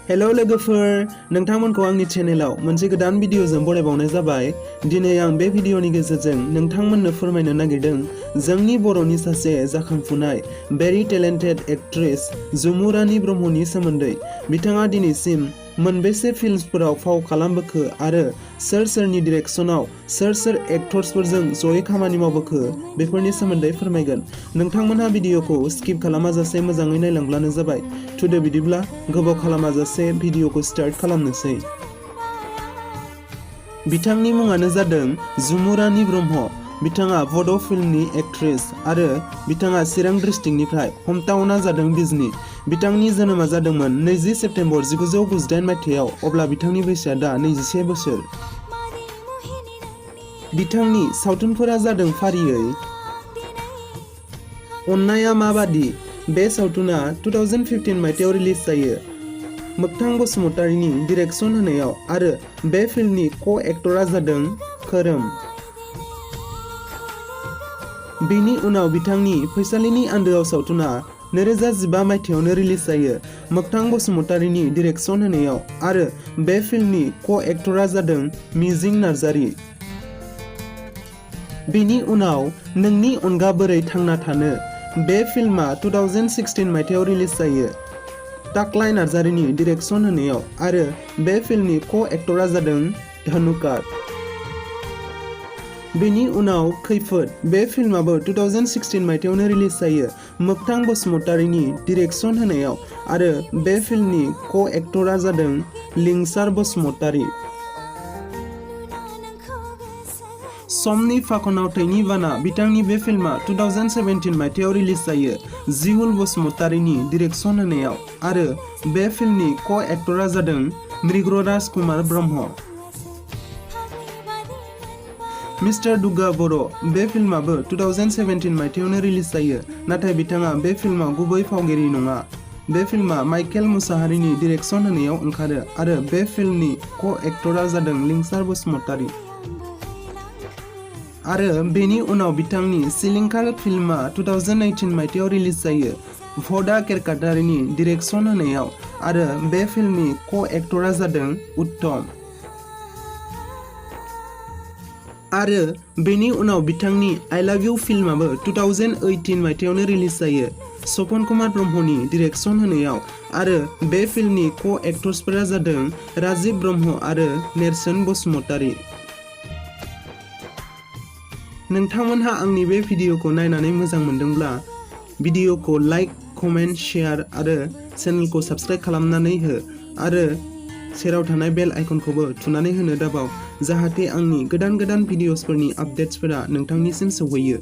Hello लोगोफोर, नोंथांमोनखौ आंनि चेनेलाव मोनसे गोदान भिडिअजों बरायबावनाय जाबाय। दिनै आं बे भिडिअनि गेजेरजों नोंथांमोननो फोरमायनो नागिरदों जोंनि बर'नि सासे जाखांफुनाय भेरि टेलेन्टेड एक्ट्रेस जुमु रानि ब्रह्मनि सोमोन्दै। बिथाङा दिनैसिम मोनबेसे फिल्मफोराव फाव खालामबोखो आरो सोर सोरनि डिरेक्शनाव सोर एक्टर्सफोरजों जयै खामानि मावबोखो बेफोरनि सोमोन्दै फोरमायगोन। नोंथांमोनहा भिडिअखौ स्किप खालामाजासे मोजाङै नायलांब्लानो जाबाय। थुदो बिदिब्ला गोबाव खालामाजासे भिडिअखौ स्टार्ट खालामनोसै। बिथांनि मुङानो जादों जुमु रानि ब्रह्म। बिथाङा बड' फिल्मनि एक्ट्रेस आरो बिथाङा चिरां डिस्ट्रिक्टनिफ्राय हमटाउना जादों बिजनी। बिथांनि जोनोमा जादोंमोन 20 सेप्तेम्बर 1998 मायथाइयाव, अब्ला बिथांनि बैसोआ दा 21 बोसोर। बिथांनि सावथुनफोरा जादों फारियै हwnayao माबादि। बे सावथुना 2015 मायथाइयाव रिलिज जायो मोगथां बसुमतारीनि डिरेक्शन होनायाव आरो बे फिल्मनि को-एक्टरा जादों खोरोम। बेनि उनाव बिथांनि फैसालिनि आन्दोआव सावथुना 2015 मायथाइयावनो रिलिज जायो मोगथां बसुमतारीनि डिरेक्शन होनायाव आरो बे फिल्मनि को-एक्टरा जादों मिजिं नार्जारी। बेनि उनाव नोंनि अनगा बोरै थांना थानो। बे फिल्मा 2016 मायथाइयाव रिलिज जायो ताकलाय नार्जारीनि डिरेक्शन होनायाव आरो बे फिल्मनि को-एक्टरा जादों धनुकार। बेनि उनाव खैफोद। बे फिल्माबो 2016 मायथाइयावनो रिलिज जायो मोगथां बसुमतारीनि डिरेक्शन होनायाव आरो बे फिल्मनि को-एक्टरा जादों लिंसार बसुमतारी। समनि फाखनाव थैनि बाना। बिथांनि बे फिल्मा 2017 मायथाइयाव रिलिज जायो जिहुल बसुमतारीनि डिरेक्शन होनायाव आरो बे फिल्मनि को-एक्टरा जादों मृग्रराज कुमार ब्रह्म। मिस्टार दुगा बर'। बे फिल्माबो 2017 मायथाइयावनो रिलिज जायो, नाथाय बिथाङा बे फिल्माव गुबै फावगिरि नङा। बे फिल्मा माइकेल मुसाहारिनि डिरेक्शन होनायाव ओंखारो आरो बे फिल्मनि को-एक्टरा जादों लिंसार बसुमतारी। आरो बेनि उनाव बिथांनि सिलिंखार फिल्मा 2018 मायथाइयाव रिलिज जायो भदा केरकाटारिनि डिरेक्शन होनायाव आरो बे फिल्मनि को-एक्टरा जादों उत्तम। आरो बेनि उनाव बिथांनि आई लाभ इउ फिल्माबो 2018 मायथाइयावनो रिलिज जायो सपन कुमार ब्रह्मनि डिरेक्शन होनायाव आरो बे फिल्मनि को-एक्टर्सफोरा जादों राजीव ब्रह्म आरो नेरसोन बसुमतारी। नोंथांमोनहा आंनि बे भिडिअखौ नायनानै मोजां मोनदोंब्ला भिडिअखौ लाइक, कमेन्ट, शेयार आरो चेनेलखौ साबस्क्राइब खालामनानै हो आरो सेराव थानाय बेल आइकनखौबो थुनानै होनो दाबाव, जाहाथे आंनि गोदान भिडिअसफोरनि आपडेट्सफोरा नोंथांनिसिम सौहैयो।